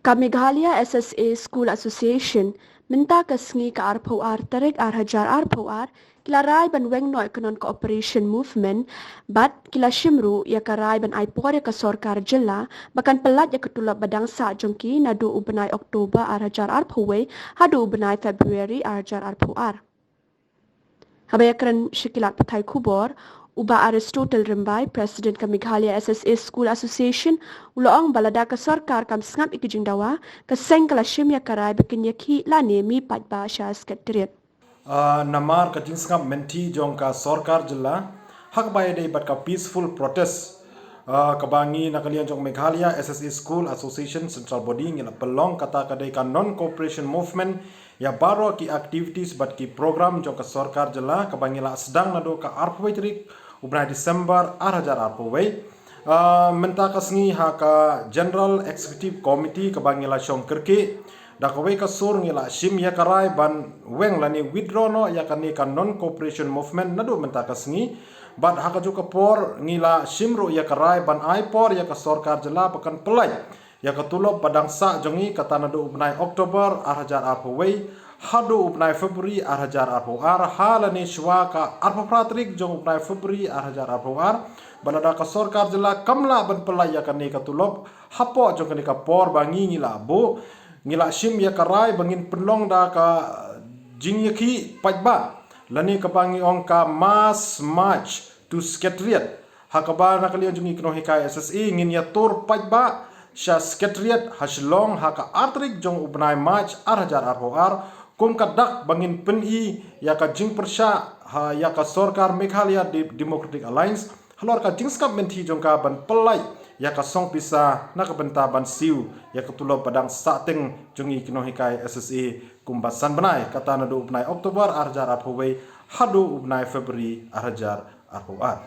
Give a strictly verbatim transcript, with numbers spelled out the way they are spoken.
Ka Meghalaya S S A School Association mynta ka sngi ka arphew ar tarik ar hajar arphew ar ki la rai ban weng noh ïa ka non-cooperation movement bad ki la shim ruh ïa ka rai ban ai por ïa ka sorkar jylla ba kan pyllait ïa ka tulop ba dang sah jong ki naduh u bnai October ar hajar arphew wei haduh u bnai February ar hajar arphew ar. Haba ïakren sha ki lad pathai khubor, u Bah Aristotle Rymbai, President ka Meghalaya S S A School Association, u la ong ba lada ka sorkar kam sngap ïa ki jingdawa, ka seng ka la shim ïa ka rai ba kin ïakhih lane mih paidbah sha Secretariat. Ah, namar ka jingsngap mynthi jong ka sorkar jylla, ha kaba ïadei bad ka peaceful protest, ah, kaba ngi na ka liang jong Meghalaya S S A School Association Central Body ngi la pynlong, kata ka dei ka non-cooperation movement ïa baroh ki activities bad ki program jong ka sorkar jylla kaba ngi la sdang naduh ka arphew wei tarik u bnai December ar hajar arphew wei. Ah, mynta ka sngi ha ka General Executive Committee kaba ngi la shong kyrkieh, da kawei ka sur ngi la shim ïa ka rai ban weng lane withdraw noh ïa kane ka non-cooperation movement naduh mynta ka sngi. Bad ha kajuh ka por ngi la shim ruh ïa ka rai ban ai por ïa ka sorkar jylla ba kan pyllait ïa ka tulop ba dang sah jong ngi, kata naduh u bnai October ar hajar arphew wei haduh u bnai February ar hajar arphew ar, ha lane shuwa ka arphew phra tarik jong u bnai February ar hajar arphew ar. Bad lada ka sorkar jylla kam lah ban pyllait ïa kane ka tulop hapoh jong kane ka por ba ngi ngi la buh, ngi la shim ïa ka rai ba ngin pynlong da ka jingïakhih paidbah lane kaba ngi ong ka mass march to Secretariat, ha kaba na ka liang jong ngi ki nonghikai S S A ngin ïatur paidbah sha Secretariat ha Shillong ha ka ar tarik jong u bnai March ar hajar arphew ar, kum ka dak ba ngin pyni ïa ka jingpyrshah ha ïa ka sorkar Meghalaya De-, Democratic Alliance halor ka jingsngap mynthi jong ka ban pyllait ïa ka song pisa na ka bynta ban siew ïa ka tulop ba dang sahteng jong ngi ki nonghikai S S A kumba san bnai, kata naduh u bnai October ar hajar arphew wei haduh u bnai February ar hajar arphew ar.